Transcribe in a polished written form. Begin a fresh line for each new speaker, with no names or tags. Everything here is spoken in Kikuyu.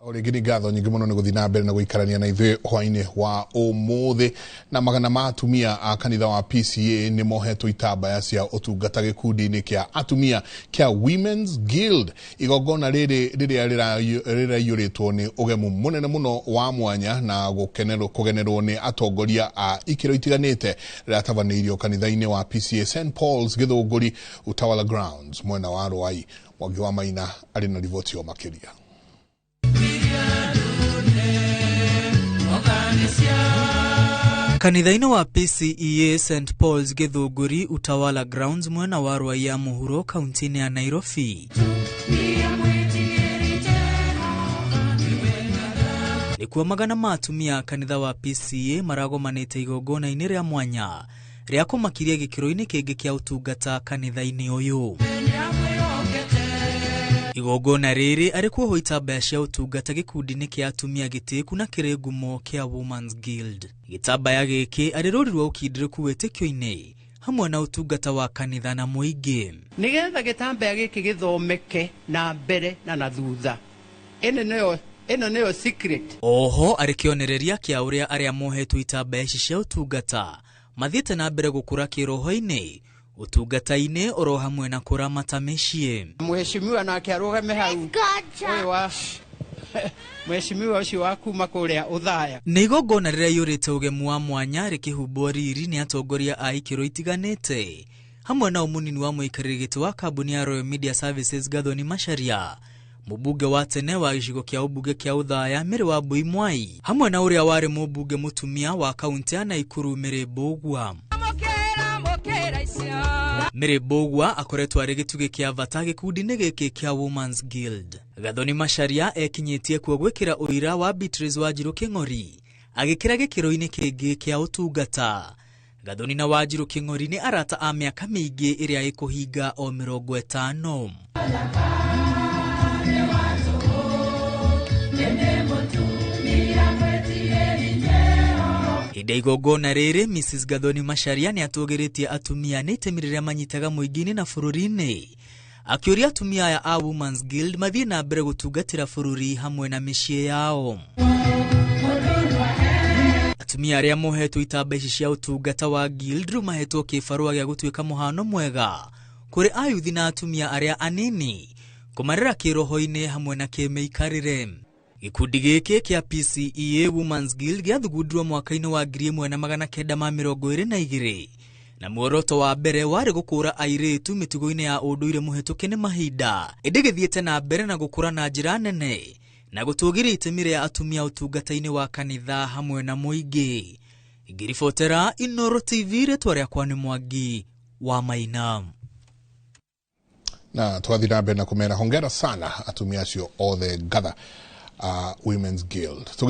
O rĩngĩ nĩ ngatho nyingĩ mũno nĩ gũthiĩ na mbere na gũikarania na ithuĩ hwainĩ wa ũmũthĩ. Na magana ma atumia a kanitha wa PCA nĩ mohetwo itambaya cia ũtungata gĩkundi-inĩ kĩa atumia kĩa Women's Guild. Igongona rĩrĩ rĩrĩa rĩraiyũrĩtwo nĩ ũgemu mũnene mũno wa mwanya na kũgenerwo nĩ atongoria a ikĩro itiganĩte, rĩratabanĩirio kanitha-inĩ wa PCA St Paul's Gĩthũngũri, Utawala Grounds, mwena wa Rwai. Mwangi wa Maina arĩ na riboti o makĩria.
Kanitha-inĩ wa PCEA St Paul's Gĩthũngũri, Utawala Grounds, mwena wa Rwai ya Mũhuro, kaunti-inĩ ya Nairobi, nĩkuo magana ma atumia a kanitha wa PCA maragomanĩte igongona-inĩ rĩa mwanya rĩa kũmakiria gĩkĩro-inĩ kĩngĩ kĩa ũtungata kanitha-inĩ ũyũ. Igongona rĩrĩ arĩ kuohwo itambaya cia ũtungata gĩkundi-inĩ kĩa atumia gĩtĩku na kĩrĩ ngumo kĩa Women's Guild. Gĩtambaya gĩkĩ arĩ rũri rwa ũkindĩrĩku wĩtĩkio-inĩ hamwe na ũtungata wa kanitha na mũingĩ.
Nĩgetha gĩtambaya gĩkĩ gĩthomeke na mbere na thutha, ĩno nĩyo secret.
Oho arĩ kĩonereria kĩa ũrĩa arĩa mohetwo itambaya ici cia ũtungata mathiĩte na mbere gũkũra kĩroho-inĩ, ũtungata-inĩ, oro hamwe na kũramata mĩciĩ.
Mheshimiwa nake arũgame hau, ũyũ wa mheshimiwa ũcio wa kuma kũrĩa Ũthaya.
Nĩ igongona rĩraiyũrĩte ũgemu wa mwanya rĩkĩhumbwo riri nĩ atongoria a ikĩro itiganĩte, hamwe na mũnini wa mũikarĩri gĩtĩ wa kambuni ya Royal Media Services Gathoni Macharia, mũmbunge wa tene wa gĩcigo kĩa ũmbunge kĩa Ũthaya Mary Wambui Mwai, hamwe na ũrĩa warĩ mũmbunge mũtumia wa kaunti ya Naikuru Mary Mbũgua. Mary Mbũgua akoretwo arĩ gĩtugĩ kĩa bata gĩkundi-inĩ gĩkĩ kĩa Women's Guild. Gathoni Macharia ekinyĩtie kuo gwĩkĩra ũira wa Beatrice Wanjiru Kĩng'ori agĩkĩra gĩkĩro-inĩ kĩngĩ kĩa ũtungata. Gathoni na Wanjiru Kĩng'ori nĩ arata a mĩaka mĩingĩ ĩrĩa ĩkũhinga o 50. Hĩndĩ ya igongona rĩrĩ, Mrs Gathoni Macharia nĩ atũgĩrĩtie atumia nĩ itemi rĩrĩa manyitaga mũingĩ-inĩ na bũrũri-inĩ, akĩũria atumia aya a Women's Guild mathiĩ na mbere gũtungatĩra bũrũri hamwe na mĩciĩ yao. Atumia arĩa mohetwo itamba ici cia ũtungata wa Guild rĩu mahetwo kĩbarũa gĩa gũtuĩka mũhano mwega kũrĩ ayuthi na atumia arĩa anini, kũmarera kĩroho-inĩ hamwe na kĩmĩikarĩre. Gĩkundi gĩkĩ kĩa PCEA Women's Guild gĩathugundirwo mwaka-inĩ wa 1922, na muoroto wa mbere warĩ gũkũra airĩtu mĩtugo-inĩ ya ũndũire mũhetũke nĩ mahinda, ĩndĩ gĩthiĩte na mbere na gũkũra na njĩra nene na gũtũgĩria itemi rĩa atumia ũtungata-inĩ wa kanitha hamwe na mũingĩ. Ngĩribotera Inooro TV, rĩtwa rĩakwa nĩ Mwangi wa Maina.
Na tũgathiĩ na mbere na kũmera hongera sana atumia acio othe ngatha Women's Guild.